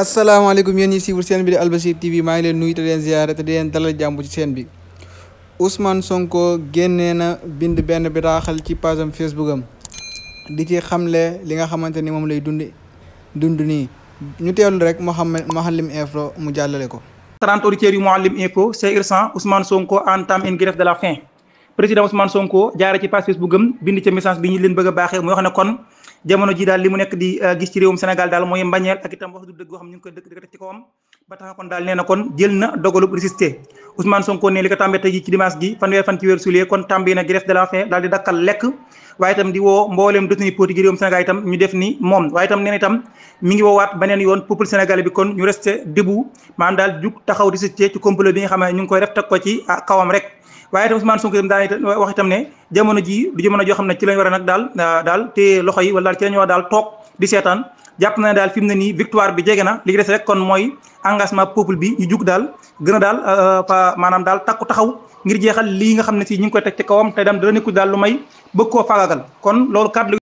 asalaamaaleykum yéen ñi siiwul seen bi di Albasir TV maa ngi leen nuyu te leen ziyaare te di leen dalal jàmm ci seen bi Ousmane Sonko génnee na bind benn bataaxal ci page am Facebook am di ci xamle li nga xamante ni moom lay dund nii ñu teewlu rek Mouhalim Info mu jàllale ko. 30 auditeurs yu Mouhalim Info c'est urgent, Ousmane Sonko entame une grève de la faim. Président Ousmane Sonko jaare ci page Facebook am bind ca message bi ñu leen bëgg a baaxee muy wax ne kon jamono ji daal li mu nekk di gis ci réewum Sénégal daal mooy mbañeel ak itam wax du dëgg goo xam ñu ngi koy dëkk teg ci kawam ba tax kon daal nee na kon jël na dogalub résister. Ousmane Sonko ne li ko tàmbee tey ji ci dimanche gi fanweer fan ci weeru juillet kon tàmbee na grève de la faim daal di dakkal lekk waaye itam di woo mbooleem détenu politique réewum Sénégal itam ñu def ni moom waaye itam nee na itam mi ngi woowaat beneen yoon peuple sénégalais bi kon ñu resté debout maanaam daal jug taxaw résister ci complot bi nga xam ne ñu ngi koy def teg ko ci kawam rek. waaye itam Ousmane Sonko itam daal wax itam ne jamono ji du jamono joo xam ne ci lañ war a nag daal te loxo yi wala daal ci lañu wax daal toog di seetaan jàpp na ne daal fi mu ne nii victoire bi jege na li des rek kon mooy engagement peuple bi ñu jug daal gën a daal maanaam daal takku taxaw ngir jeexal lii nga xam ne si ñu ngi koy teg ci kawam te dem dara nekkul daal lu may bëgg koo faagaagal kon loolu kàddu